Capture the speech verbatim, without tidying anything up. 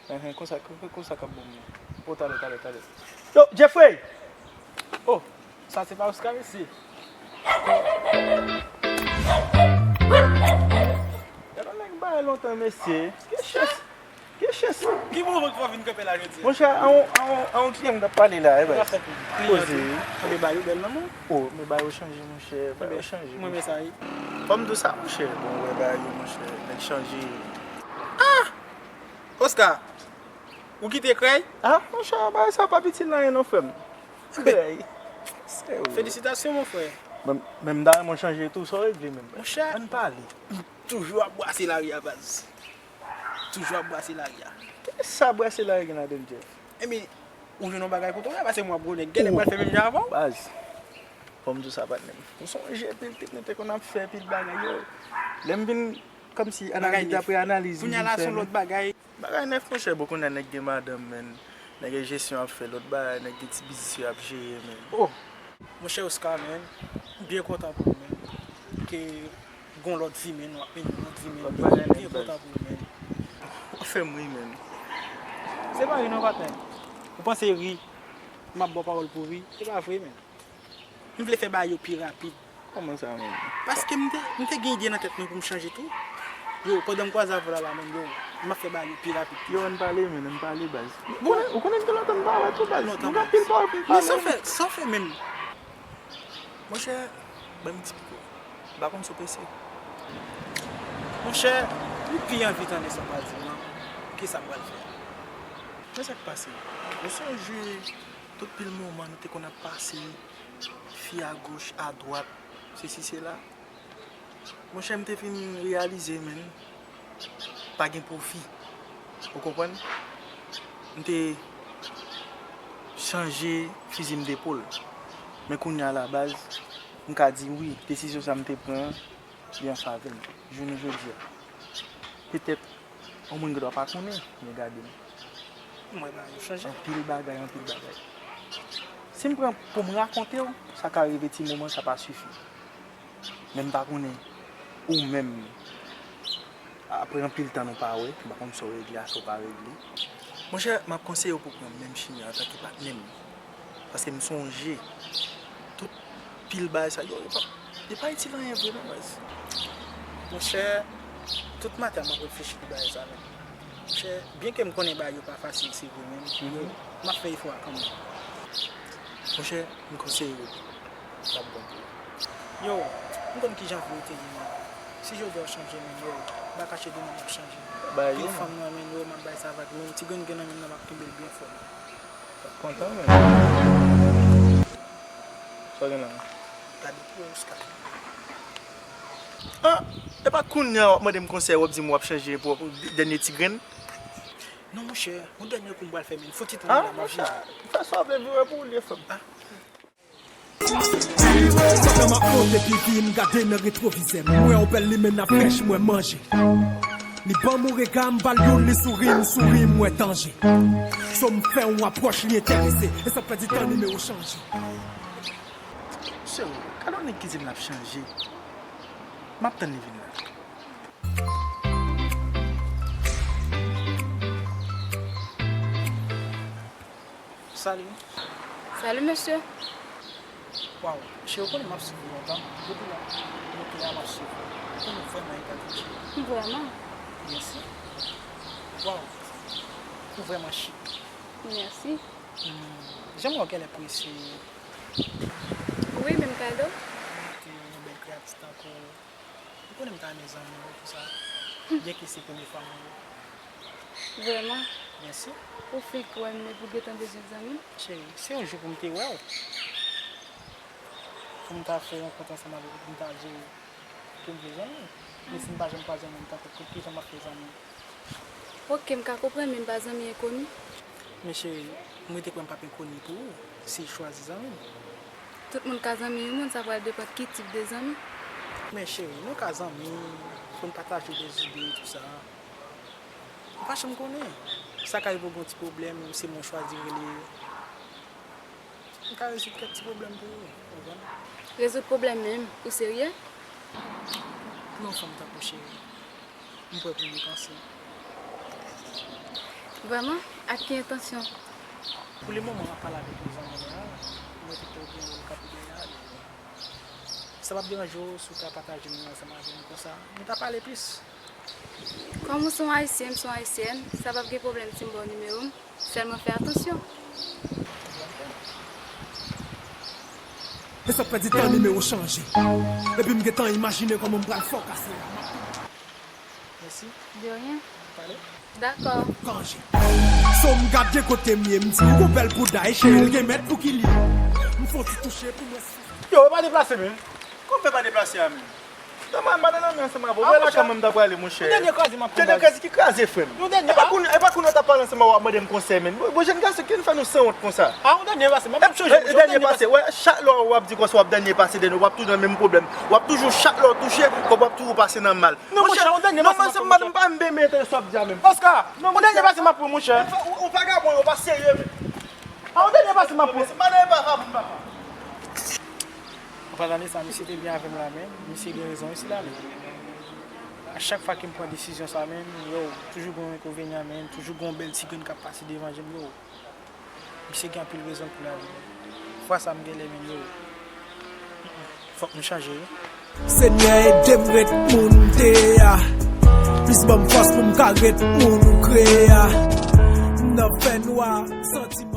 Enhen, konsa, konsa k ap bon mwen. O, talè, talè, talè. Yo, Jeffrey! O, sa se pa Oscar, mesye. Gade yon nèg bay lontan, mesye. Gen chans. Gen chans. Ki moman k w vin kanpe la jodi a? Monchè, a yon, a yon, a yon kliyan m t ap pale la, e baz. Poze wi. Anben, bagay yo bèl nan men w. O, men bagay yo chanje, monchè. Bagay yo chanje. Mwen renmen sa wi. Fò m di w sa, monchè. Bon, wè bagay yo, monchè. Nèg chanje. Ah! Oscar, ou kite krèy? Ah, monchè, bagay sa pa piti nan anyen non, frè m. Krèy. Sè wi. Felisitasyon, mon frè. Men, men m ta renmen w chanje tou, sa w regle menm? Monchè, ann pale. Toujou ap brase lari a, baz. Toujou ap brase lari a. Kisa brase lari gen ladan l, Jeff? Ebyen, ou jwenn yon bagay kote w ye, paske mwen ap gwo nèg, gen nèg pral fè menm jan avè w. Baz, fò m di w sa, patnè m. Ou sonje pil tip nou te konn ap fè, pil bagay yo. Lè m vin kòmsi analiz apre analiz, m vin fè menm. Kounye a la, se yon lòt bagay. Bagay nèf, monchè, bon, kounye a nèg gen madanm, menn. Nèg gen jesyon ap fè, lòt bagay, nèg gen ti biznis yo ap jere, menn. Oh! Monchè Oscar, menn, m byen kontan pou ou, menn. Ke gon lòt vi, menn, w ap mennen yon lòt vi, menn. M byen kontan pou ou, menn. W ap fè m ri, menn. Se pa ri non, patnè. Ou panse ri, m ap ba w pawòl pou ri? Se pa vre, menn. M vle fè bagay yo pi rapid. Kòman sa menm? Paske m te, m te gen ide nan tèt mwen pou m chanje tou. Yo, pandan m kwaze avè w la, la menm, yo, m ap fè bagay yo pi rapid. Yo, ann pale, menn, ann pale, baz. Ou konnen, ou konnen m gen lontan m pa wè tou, baz. Lontan, baz. M gen anpil pawòl pou m pale. Men sa w fè, sa w fè menm? Monchè, ban m ti piko. M pa konn si w prese. Monchè, m pi anvi tande sa w pral di m nan. Kisa m pral fè? Men sa k pase? Ou sonje tout pil moman nou te konn ap pase, fi agoch, adwat, sesi, sela. Monchè, m te vin reyalize, menn, pa gen pwofi. Ou konprann? M te chanje fizi m depòl. Men kounye a la, baz, m ka di wi, desizyon sa m te pran an, li an favè m. Jounen jodi a, petèt, yon moun gen dwa pa konnen, men gade m. M wè bagay yo chanje. Anpil bagay, anpil bagay. Si m pran pou m rakonte w, sa ka rive ti moman, sa pa sifi. Men m pa konnen ou menm, apre anpil tan nou pa wè, m pa konn sa w regle a, sa w pa regle. Monchè, m ap konseye w pou w pran menm chimen an antanke patnè m. Paske m sonje tout pil bagay sa yo, yo pa, yo pa itil anyen vre non, baz. Monchè, tout maten m ap reflechi pou bagay sa menm. Monchè, byenke m konnen bagay yo pa fasil, se vre, men m ap fè efò a kanmenm. Monchè, m konseye w, l ap bon pou ou. Yo, m konn kijan vi w te ye, men si jodi a w chanje, men yo, m pa kache di w, men m ap chanje. Pil fanm nan, men yo, m ap bay sa vag, men ti grenn grenn nan men m nan, m ap kenbe l byen fò. Kontan, men. Sa w gen la? Gade pou wè Oscar. Ah! E pa kounye a w ap mande m konsèy, w ap di m w ap chanje pou dènye ti grenn? Non, monchè, yon dènye kou m pral fè, men fouti tan la, m ap vini. Fè sa w vle, vire pou w li, frè m. Pandan m ap monte pi vit, m gade nan retwovizè m. M wè yon bèl limena frèch, m wè manje. Li ban m yon rega, m ba l youn, li souri, m souri, m wè danje. So m fè yon apwòch, li enterese, e san pèdi tan, nimewo chanje. Sèl, gade yon nèg ki di l ap chanje. M ap tann li vin la. Salut. Salut, mesye. Waw, cheri, ou konnen m ap swiv ou lontan. Depi lè nou te a, m ap swiv ou. Ou konnen m vrèman enterese. Vrèman? Mèsi. Waw, ou vrèman chik. Mèsi. Hmm, jan m wè w genlè prese. Wi, menm kado. Ou mete yon bèl kreyati tankou Ou konnen m ta renmen zanmi w, tout sa. Byenke se premye fwa m wè w. Vrèman? Byen si. Ou fenk wè m epi w gentan bezwen zanmi m? Cheri, se yon jou pou m te wè w. Pou m ta fè rankont ansanm avèk ou, pou m ta di w ke m vle zanmi w. Men si m pa janm kwaze w menm, tankou kijan m ap fè zanmi w? Oke, m ka konprann, men m pa zanmi enkoni. Men cheri, m rete kwè m p ap enkoni pou ou, si w chwazi zanmi m. Tout moun ka zanmi yon moun, sa pral depann ki tip de zanmi. Men cheri, nou ka zanmi, pou n pataje de zide, tout sa. Ou pa janm konnen. Sa ka rive w gen yon ti pwoblèm, se mwen w chwazi rele. M ka rezoud kèk ti pwoblèm pou ou, ou konprann? Rezoud pwoblèm menm? Ou serye? Pou yon fanm tankou w, cheri, m prè pou m depanse. Vrèman? Ak ki entansyon? Pou le moman, m ap pale avèk yon zanmi mwen an, mwen te fè w gen yon kap de la. Sa p ap deranje w si w ta pataje nimewo ansanm avè m konsa? Nou ta pale plis. Kòm ou se yon ayisyen, m se yon ayisyèn, sa p ap gen pwoblèm si m ba w nimewo m, sèlman fè atansyon. E sa k fè di tan nimewo chanje. Epi m gentan imajine kòman m pral fè w kase a. Mèsi. De rien. Pale. Dakò. Kanje. So m gade kote m ye, m di ou gon bèl bouda e cheri l gen mèt pou ki li. M fon ti touche pou mwen si. Yo, e pa deplase, men. Kòman fè pa deplase a, men? Nan mwen, m pa nan lanmè ansanm avè w. Wè la kanmenm m ta prale, monchè. Yon dènye kraze m ap fè. Dènye kraze ki kraze, frè m? Yon dènye. E pa kounye, e pa kounye w t ap pale ansanm avè w, w ap mande m konsèy, men. Bon, jèn gason, ki nou fè nou sanwont konsa? A, yon dènye pase, m ap chonje. Dènye pase, wè, chak lè w ap di konsa, w ap dènye pase, dènye, w ap toujou nan menm pwoblèm. W ap toujou, chak lè w touche, kòb w ap toujou pase nan mal. Non, monchè, yon dènye pase m ap fè, monchè. M pa menm enterese w ap di a menm. Oscar, yon dènye pase m ap fè, monchè. Ou vagabon, ou pa serye, men. A, yon dènye pase m ap fè. Se pa nan e pa pa moun papa. Ou pa tande sa, misye te byen avè m la, men misye gen rezon isi la, men. A chak fwa ke m pran desizyon sa, men, yo, toujou gen yon enkonvenyan, men, toujou gen yon bèl ti grenn k ap pase devan je m, yo. Misye gen anpil rezon pou l ale. Fwa sa m genlè menm yo. Fòk nou chanje wi. Senyè, ede m ret moun m te ye a. Plis ban m fòs pou m ka ret moun ou kreye a. M nan fènwa, santi m